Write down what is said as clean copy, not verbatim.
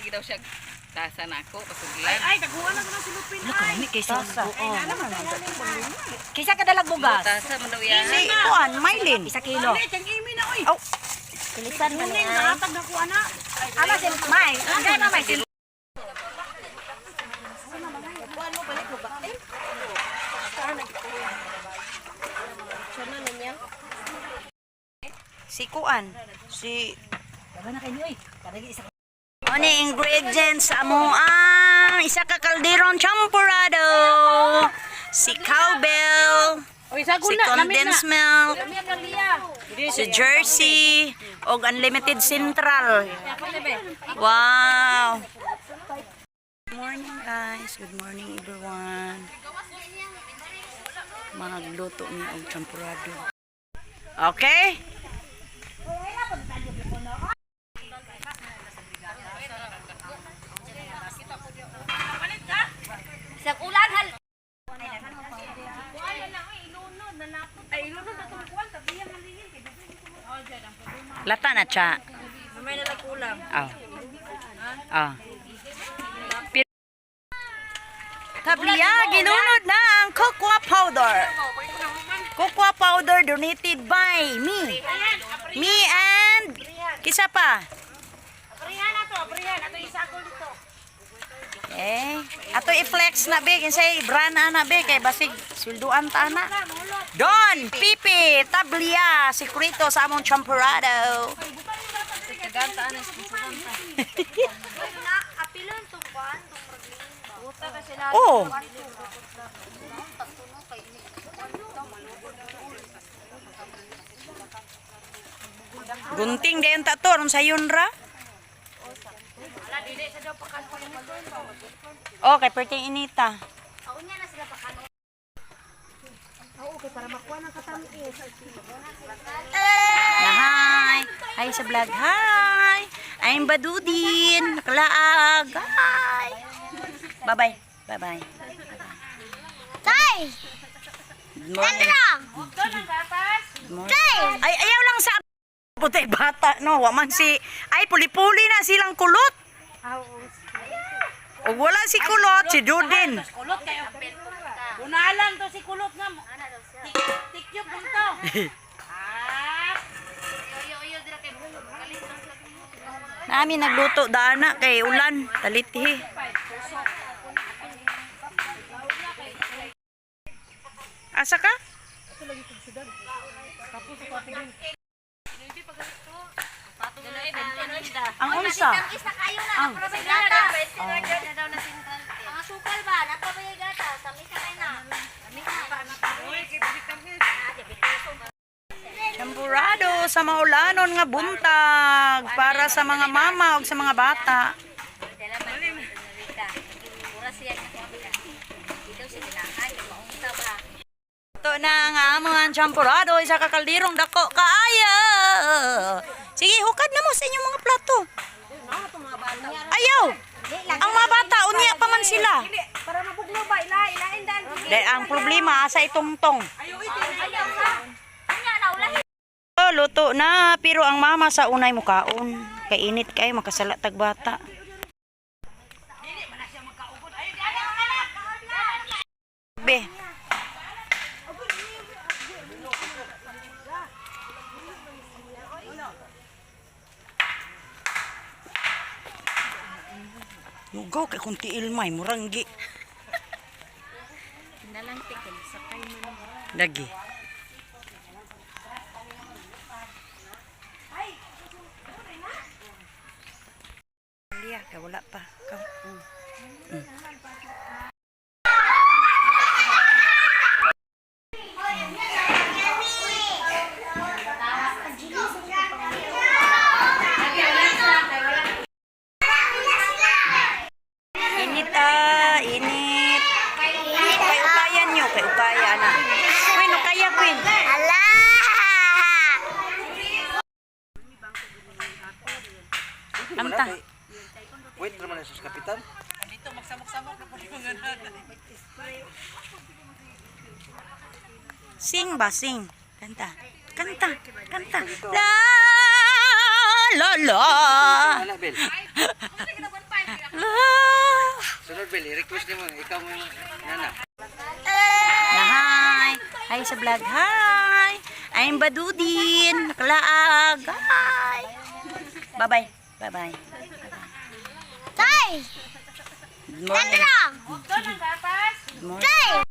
Hatagi daw siya tasa na ako pasuglan. Ay, taguan na ko na si Lupin. Ay, kaysa Kaysa kadalag bugas. Tasa man daw yan. Si kuan, Mylene. 1 kilo. Ay, kang imi na oy. Oh, Pilisan man Kuning ni. naatag na ko ana. Ama si May. Ang na May. Si kuan. Si Daghan na kayo oy. Kadagi isa. Ano yung ingredients sa amo ang 1 ka kalderon champurado. Si cowbell, Oy, sagol si na, lamig na. condensed milk, si jersey, og unlimited central. Wow. Good morning, guys. Good morning, everyone. Magluto mi og champurado. Okay? Sa ulan hal. Lata na siya. Oh. Oh. Tabliya, ginunod na ang cocoa powder. Cocoa powder donated by me. Me and kisa pa. Aprihan na to, aprihan. Ato isagol dito. Eh, ato i-flex na be, kinsay brand ana be kay basig swelduan ta ana. Don Pipi Tabliya, sekreto sa among champurado. Apilon to kuan tong Oh. Gunting dayon ta to aron sayon ra. Oh, kay perting inita. Na hi. Hi sa vlog. Hi. I'm Badudin. Nakalaag. Hi. Bye-bye. Bye-bye. Tay! Good morning. Good morning. Ay, ayaw lang sa putay bata, no? Wa man si ay puli-puli na silang kulot. Og wala si kulot, si Dudin. Kulot kayo. Unalan to si kulot nga. Tikyop lang to. Ah, Nami nagluto dana kay ulan, taliti. Asa ka? Ang unsa? Isa kayo na, ang gata. Ang asukal ba? Napa ba yung gata? Tamis na kayo na. Champurado sa maulanon nga buntag para sa mga mama ug sa mga bata. Dala man Rika. Pura siya na Dito siya nilangan, kay maunta ba? Ito na ang among champurado, 1 ka kalderong dako kaayo. Sige, hukad na mo sa inyong mga plato. Ayaw. Ang mga bata, unya pa man sila. Para mabuglo ba ila ilain dan. Dahil ang problema, asa itungtong. Ayaw ka. Unya na ulahin. Oh, luto na, pero ang mama sa unay mukaon. Kainit kayo, makasala tag bata. Be. Nugaw kay kung tiil may muranggi. Lagi. Liya, kay wala pa. Ikaw. Init ah, init. Kay upayan nyo, kay upaya na. Queen, kaya Queen. Ala! Amta. Wait naman na sa kapitan. Sing ba, sing. Kanta. Kanta. Kanta. La, la, la. Wala, Bel. Isabel, request nimo ikaw mo nana. Na hi. Hi sa vlog. Hi. I'm Badudin. Kalaag. Hi. Bye-bye. Bye-bye. Tay! Good morning. Sandra! Good morning. Tay!